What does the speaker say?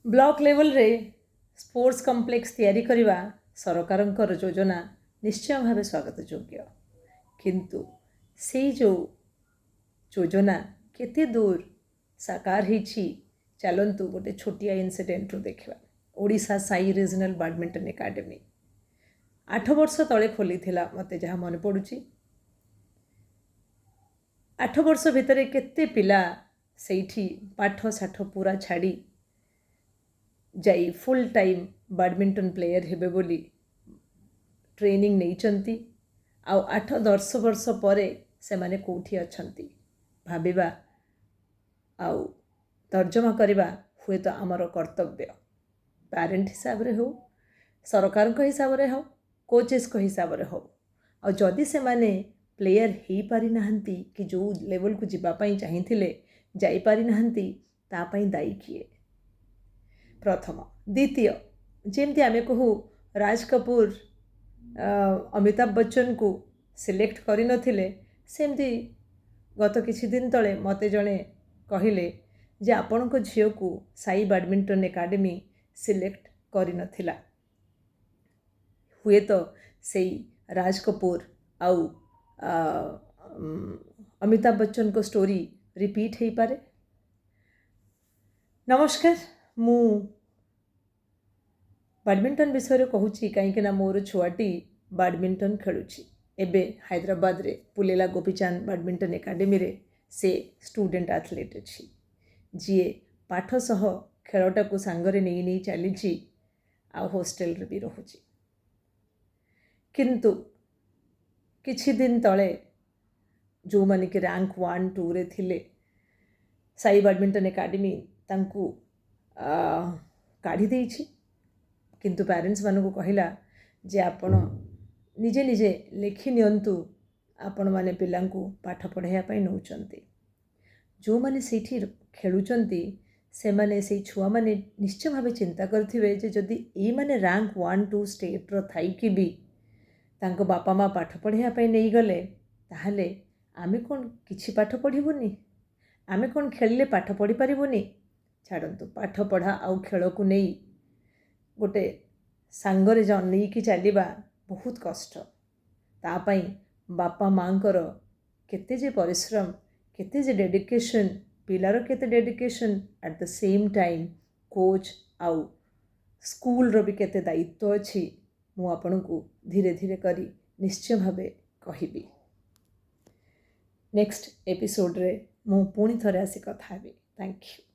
Block ଲେଭେଲରେ sports complex ତିଆରି କରିବା ସରକାରଙ୍କର ଯୋଜନା ନିଶ୍ଚୟ ଭାବେ ସ୍ୱାଗତ ଯୋଗ୍ୟ। କିନ୍ତୁ ସେଇ ଯେଉଁ ଯୋଜନା କେତେ ଦୂର ସାକାର ହେଇଛି, ଚାଲନ୍ତୁ ଗୋଟେ ଛୋଟିଆ ଇନସିଡେଣ୍ଟରୁ ଦେଖିବା। Odisha Sai regional badminton academy 8 ବର୍ଷ ତଳେ ଖୋଲିଥିଲା, ମୋତେ ଯାହା ମନେ ପଡ଼ୁଛି। 8 ବର୍ଷ ଭିତରେ କେତେ ପିଲା ସେଇଠି ପାଠ ସାଠ ପୁରା ଛାଡ଼ି ଯାଇ ଫୁଲ୍ ଟାଇମ୍ ବ୍ୟାଡ଼ମିଣ୍ଟନ ପ୍ଲେୟର୍ ହେବେ ବୋଲି ଟ୍ରେନିଂ ନେଇଛନ୍ତି ଆଉ 8-10 ବର୍ଷ ପରେ ସେମାନେ କେଉଁଠି ଅଛନ୍ତି, ଭାବିବା ଆଉ ତର୍ଜମା କରିବା ହୁଏତ ଆମର କର୍ତ୍ତବ୍ୟ, ପ୍ୟାରେଣ୍ଟ ହିସାବରେ ହେଉ, ସରକାରଙ୍କ ହିସାବରେ ହେଉ, କୋଚେସ୍ଙ୍କ ହିସାବରେ ହେଉ। ଆଉ ଯଦି ସେମାନେ ପ୍ଲେୟର୍ ହେଇପାରିନାହାନ୍ତି କି ଯେଉଁ ଲେଭେଲକୁ ଯିବା ପାଇଁ ଚାହିଁଥିଲେ ଯାଇପାରିନାହାନ୍ତି, ତା ପାଇଁ ଦାୟୀ କିଏ? ପ୍ରଥମ। ଦ୍ୱିତୀୟ, ଯେମିତି ଆମେ କହୁ ରାଜ କପୁର ଅମିତାଭ ବଚ୍ଚନକୁ ସିଲେକ୍ଟ କରିନଥିଲେ, ସେମିତି ଗତ କିଛି ଦିନ ତଳେ ମୋତେ ଜଣେ କହିଲେ ଯେ ଆପଣଙ୍କ ଝିଅକୁ ସାଇ ବ୍ୟାଡ଼ମିଣ୍ଟନ ଏକାଡେମୀ ସିଲେକ୍ଟ କରିନଥିଲା। ହୁଏତ ସେଇ ରାଜ କପୁର ଆଉ ଅମିତାଭ ବଚ୍ଚନଙ୍କ ଷ୍ଟୋରି ରିପିଟ୍ ହେଇପାରେ। ନମସ୍କାର। ମୁଁ ବ୍ୟାଡ଼ମିଣ୍ଟନ ବିଷୟରେ କହୁଛି କାହିଁକିନା ମୋର ଛୁଆଟି ବ୍ୟାଡ଼ମିଣ୍ଟନ ଖେଳୁଛି। ଏବେ ହାଇଦ୍ରାବାଦରେ ପୁଲେଲା ଗୋପୀଚାନ୍ଦ ବ୍ୟାଡ଼ମିଣ୍ଟନ ଏକାଡେମୀରେ ସେ ଷ୍ଟୁଡେଣ୍ଟ ଆଥଲେଟ୍ ଅଛି, ଯିଏ ପାଠ ସହ ଖେଳଟାକୁ ସାଙ୍ଗରେ ନେଇ ନେଇ ଚାଲିଛି ଆଉ ହୋଷ୍ଟେଲରେ ବି ରହୁଛି। କିନ୍ତୁ କିଛି ଦିନ ତଳେ ଯେଉଁମାନେ କି ରାଙ୍କ 1, 2ରେ ଥିଲେ, ସାଇ ବ୍ୟାଡ଼ମିଣ୍ଟନ ଏକାଡେମୀ ତାଙ୍କୁ କାଢ଼ି ଦେଇଛି। କିନ୍ତୁ ପ୍ୟାରେଣ୍ଟସ୍ମାନଙ୍କୁ କହିଲା ଯେ ଆପଣ ନିଜେ ନିଜେ ଲେଖି ନିଅନ୍ତୁ, ଆପଣମାନେ ପିଲାଙ୍କୁ ପାଠ ପଢ଼ାଇବା ପାଇଁ ନେଉଛନ୍ତି। ଯେଉଁମାନେ ସେଇଠି ଖେଳୁଛନ୍ତି, ସେମାନେ ସେଇ ଛୁଆମାନେ ନିଶ୍ଚୟ ଭାବେ ଚିନ୍ତା କରିଥିବେ ଯେ ଯଦି ଏଇମାନେ ରାଙ୍କ 1, 2 ଷ୍ଟେଟ୍ର ଥାଇକି ବି ତାଙ୍କ ବାପା ମା' ପାଠ ପଢ଼ାଇବା ପାଇଁ ନେଇଗଲେ, ତାହେଲେ ଆମେ କ'ଣ କିଛି ପାଠ ପଢ଼ିବୁନି? ଆମେ କ'ଣ ଖେଳିଲେ ପାଠ ପଢ଼ିପାରିବୁନି? ଛାଡ଼ନ୍ତୁ, ପାଠ ପଢ଼ା ଆଉ ଖେଳକୁ ନେଇ ଗୋଟେ ସାଙ୍ଗରେ ନେଇକି ଚାଲିବା ବହୁତ କଷ୍ଟ। ତା ପାଇଁ ବାପା ମାଆଙ୍କର କେତେ ଯେ ପରିଶ୍ରମ, କେତେ ଯେ ଡେଡ଼ିକେସନ୍, ପିଲାର କେତେ dedication, at the same time coach ଆଉ ସ୍କୁଲର ବି କେତେ ଦାୟିତ୍ୱ ଅଛି, ମୁଁ ଆପଣଙ୍କୁ ଧୀରେ ଧୀରେ କରି ନିଶ୍ଚୟ ଭାବେ କହିବି। ନେକ୍ସଟ ଏପିସୋଡ଼ରେ ମୁଁ ପୁଣି ଥରେ ଆସି କଥା ହେବି। Thank you.